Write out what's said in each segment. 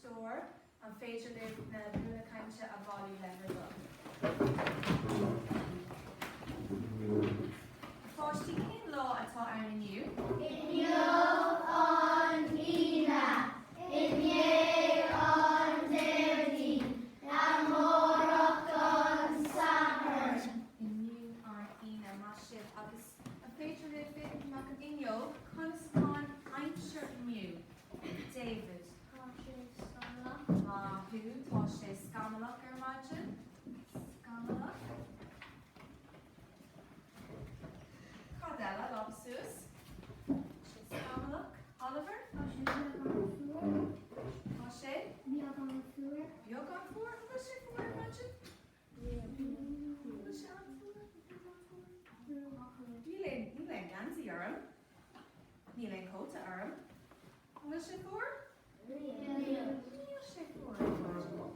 bhainisteoir, an féidir libh na brúnna cainte a bhailiú le bhur dtoil? A pháistí, cén lá atá ann inniu? Inniu an Aoine. Inné an Déardaoin. Amárach an Satharn. Inniu an Aoine, maith sibh. Agus an féidir libh féachaint amach an fhuinneog? Conas atá an aimsir inniu? David. Tá sé scamallach. Maith thú, tá sé scamallach ar maidin. Scamallach. Cad eile? Lámha suas. Tá sé scamallach. Oliver? Tá sé beagán fuar. Tá sé? Beagán fuar. Beagán fuar? An bhfuil sé fuar ar maidin? An bhfuil sé an-fhuar? Beagán fuar? Níl aon, níl aon geansaí orm. Níl aon cóta orm. An bhfuil sé fuar? Níl. Níl sé fuar ar maidin.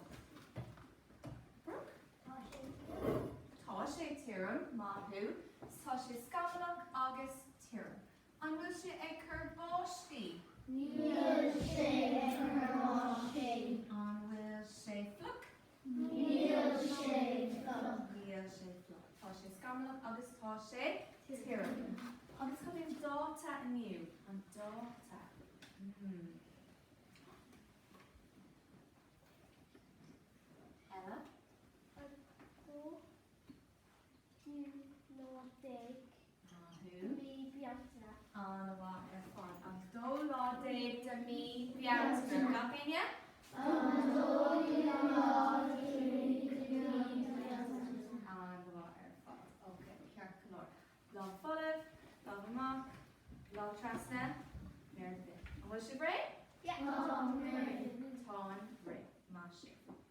Brooke? Tá sé tirim. Tá sé tirim, maith thú. Tá sé scamallach agus tirim. An bhfuil sé ag cur báistí? Níl sé ag cur báistí. An bhfuil sé fliuch? Níl sé fliuch. Níl sé fliuch. Tá sé scamallach agus tá sé tirim. Agus cad é an dáta inniu? An dáta. Hmm. Ella? An 12 lá Maith thú. Mí Bealtaine. An-mhaith ar fad. An dóú lá déag de mí Bealtaine. Gach éinne? An dóú lá déag de mí Bealtaine. An-mhaith ar fad. Ok, ceart go leor. Lámh folamh, lámh amach, lámh trasna, méar binn. An bhfuil sibh réidh? Yeah. Táim réidh. Táim réidh. Maith sibh.